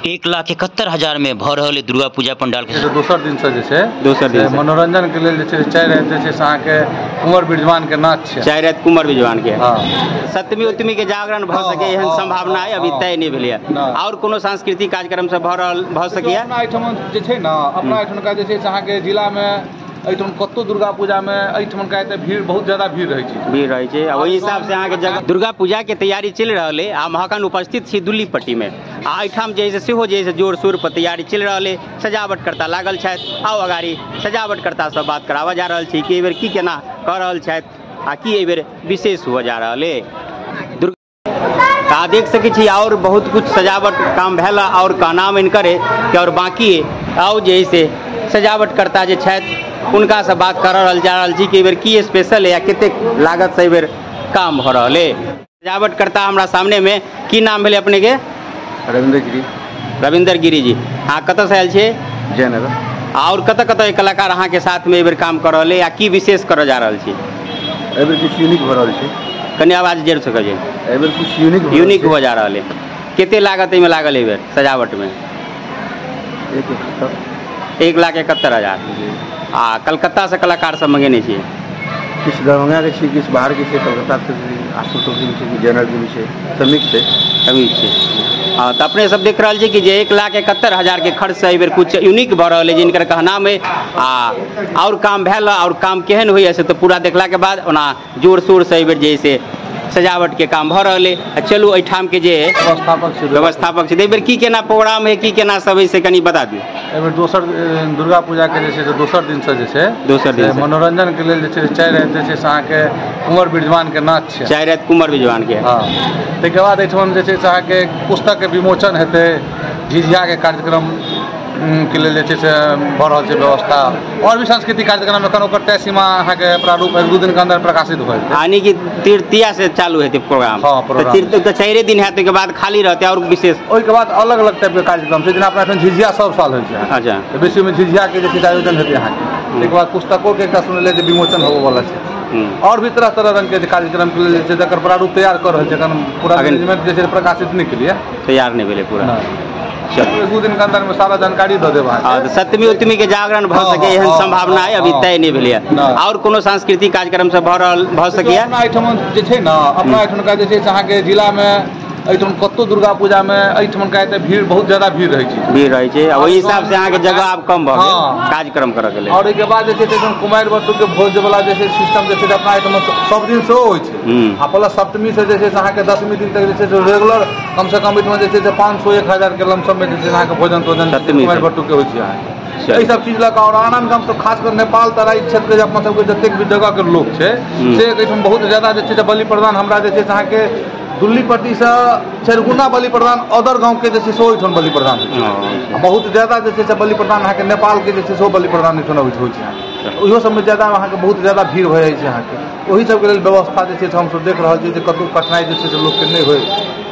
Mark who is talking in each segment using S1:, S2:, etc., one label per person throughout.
S1: 1,71,000 में भऽ रहल दुर्गा पूजा पंडाल के।
S2: दोसर दिन से जे छै,
S3: दोसर दिन
S2: मनोरंजन के लेल जे छै 4 राति जे छै से अहाँके कुंवर बिरजवान के नाच छै।
S3: 4 राति कुंवर बिरजवान के।
S2: हाँ।
S3: सप्तमी उत्तमी के जागरण भऽ सके एहन संभावना है, अभी तय नहीं भेलै। और कोनो सांस्कृतिक कार्यक्रम सब भऽ रहल भऽ सकैया?
S2: अपना एहिठाम जे छै ने, अपना एहिठुनका जे छै से अहाँके जिलामे एहिठाम कतौ दुर्गा पूजामे एहिठमका एते भीड़, बहुत ज्यादा भीड़ रहै छै।
S3: भीड़ रहै छै। आ ओहि हिसाब से अहाँके जगह दुर्गा पूजा के तैयारी चलि रहल है। आ हम अखन उपस्थित छी दुल्लीपट्टी में। आ एहिठाम जे है सेहो जे है जोर शोर पर तैयारी चलि रहल है। सजावटकर्ता लागल छथि। आउ अगाड़ी सजावटकर्ता से बात कराबऽ जा रहल छी कि एहि बेर की केना कऽ रहल छथि आ की एहि बेर विशेष हुअ जा रहल है। दुर्गा देख सकै छी और बहुत कुछ सजावट काम भेल और कहनाम इनकर है कि और बाकी है। आउ जे है से सजावटकर्ता जे छथि उनका से बात कर रहल जा रहल छी कि एहि बेर की स्पेशल है या कतेक लागत से एहि बेर काम भऽ रहल है। सजावटकर्ता हमरा सामने में, की नाम भेलै अपने के?
S4: रविंद्र गिरी।
S3: रविंद्र गिरी जी, अहाँ कतऽ से आयल छियै?
S4: जयनगर।
S3: और कतऽ कतऽ कलाकार अहाँके साथ में एहि बेर काम कऽ रहल है या की विशेष करऽ जा रहल छी?
S4: एहि बेर किछु यूनिक भऽ रहल छै।
S3: कनि आवाज जोर से कहियै।
S4: एहि बेर किछु यूनिक
S3: यूनिक हो जा रहल है। कते लागत एहिमे लागल एहि बेर सजावट में?
S4: 1,71,000।
S3: 1,71,000। आ कलकत्ता से कलाकार सब मंगेने छियै?
S4: किछु दरभंगा के छी, किछु बाहर के छै, कलकत्ता से भी, आसपास के भी छै, जनरल के भी छै, सब मिक्स छै।
S3: सब मिक्स छै। हाँ, तऽ अपने सब देख रहल छी कि जे 1,71,000 के खर्च से एहि बेर कुछ यूनिक भऽ रहल है जिनकर कहनाम है। आ और काम भेल और काम केहन होइए से तऽ पूरा देखला के बाद ओना जोर शोर से एहि बेर जे से सजावट के काम भऽ रहल है। आ चलू एहिठाम के जे
S2: व्यवस्थापक
S3: छै, एहि बेर की केना प्रोग्राम है, की केना सब है से कनि बता दियौ।
S2: एहि बेर दोसर दुर्गा पूजा के जे छै से दोसर दिन से जे छै,
S3: दोसर दिन से
S2: मनोरंजन के लेल जे छै 4 राति जे छै से अहाँके कुंवर बिरजवान के नाच छै।
S3: 4 राति कुंवर बिरजवान के।
S2: हाँ। ताहिके बाद एहिठाम जे छै से अहाँके पुस्तक के विमोचन हेतै, झिझिया के कार्यक्रम के लेल जे छै से भऽ रहल छै व्यवस्था, और भी सांस्कृतिक कार्यक्रम एखन ओकर तय सीमा अहाँके प्रारूप 1-2 दिन के अंदर प्रकाशित भऽ जेतै।
S3: यानी कि तृतीया से चालू हेतै प्रोग्राम।
S2: हाँ, प्रोग्राम।
S3: तऽ 4 दिन हैत, ओहिके बाद खाली रहतै और विशेष?
S2: ओहिके बाद अलग अलग टाइप के कार्यक्रम छै, जेना अपना एखन झिझिया सब साल होइ छै।
S3: अच्छा।
S2: तऽ बेसी ओहिमे झिझिया के जे छै आयोजन हेतै अहाँके। ताहिके बाद पुस्तको के एकटा सुनलियै जे विमोचन होबऽवला छै। और भी तरह तरह रंग के कार्यक्रम के लेल जे छै जकर प्रारूप तैयार कऽ रहल छै, एखन पूरा मैनेजमेंट जे छै प्रकाशित नहि केलियै,
S3: तैयार नहि भेलै पूरा।
S2: 1-2 दिन के अंदर में सारा जानकारी दऽ देब अहाँके।
S3: सप्तमी उत्तमी के जागरण भऽ सके एहन संभावना है, अभी तय नहीं भेलै। और कोनो सांस्कृतिक कार्यक्रम सब भऽ रहल भऽ सकैया?
S2: अपना एहिठाम जे छै ने, अपना एहिठुनका जे छै से अहाँके जिलामे एहिठाम कतौ दुर्गा पूजामे एहिठमका एते भीड़, बहुत ज्यादा भीड़ रहै छै।
S3: भीड़ रहै छै। आ ओहि हिसाब से अहाँके जगह आब कम भऽ गेल कार्यक्रम करऽ के लेल।
S2: और ओहिके बाद जे छै से कुमारि बटुक के भोज वाला जे छै सिस्टम जे छै अपना एहिठाम सब दिन सेहो होइ छै। आ प्लस सप्तमी से जे छै से अहाँके 10वीं दिन तक जे छै से रेगुलर कम से कम एहिठाम जे छै से 500-1000 के लमसम में जे छै अहाँके भोजन तोजन कुमारि बटुक के होइ छै अहाँके। एहि सब चीज लऽ कऽ और आन आन गाम सब खास कर नेपाल तराई क्षेत्र के अपना सबके जतेक भी जगह के लोक छै से एहिठाम बहुत ज्यादा जे छै से बलि प्रदान हमरा जे छै से अहाँके दुल्लीपट्टी से 4 गुना बलि प्रदान अदर गाँव के जे छै सेहो एहिठाम बलि प्रदान होइ छै। बहुत ज्यादा जे छै से बलि प्रदान अहाँके नेपाल के जे छै सेहो बलि प्रदान एहिठाम होइ छै। ओहियो सबमे ज्यादा अहाँके बहुत ज्यादा भीड़ भऽ जाइ छै अहाँके। ओहि सबके लेल व्यवस्था जे छै से हमसब देख रहल छी जे कतहु कठिनाइ जे छै से लोकके नहि होइ,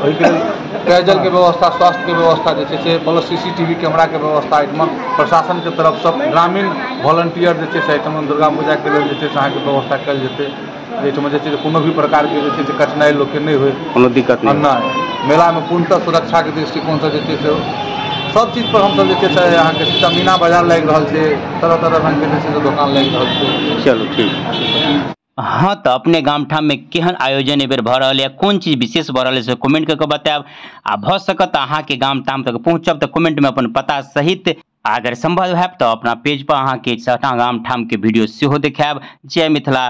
S2: ओहिके लेल पेयजलके व्यवस्था, स्वास्थ्यके व्यवस्था जे छै से प्लस CCTV कैमराके व्यवस्था एहिठाम प्रशासनके तरफसँ ग्रामीण वॉलंटियर जे छै से एहिठाम दुर्गा पूजाके लेल जे छै से अहाँके व्यवस्था कयल जेतै। एहिठाम जे छै से कोनो भी प्रकारके जे छै से कठिनाइ लोकके नहि होइ,
S3: कोनो दिक्कत
S2: नहि। मेलामे पूर्णतः सुरक्षाके दृष्टिकोणसँ जे छै से सब चीज पर हमसब जे छै से अहाँके सीता मीना बाजार लागि रहल छै, तरह तरह रङ्गके जे छै से दोकान लागि रहल छै।
S3: चलू ठीक। हाँ, तऽ अपने गाम ठाम में केहन आयोजन एहि बेर भऽ रहल है, कोन चीज विशेष भऽ रहल है से कमेंट कऽ के बतायब। आ भऽ सकत अहाँके गाम ठाम तक पहुँचब तऽ कमेंट में अपन पता सहित, अगर संभव हैत तऽ अपना पेज पर अहाँके सभटा गाम ठाम के वीडियो सेहो देखायब। जय मिथिला।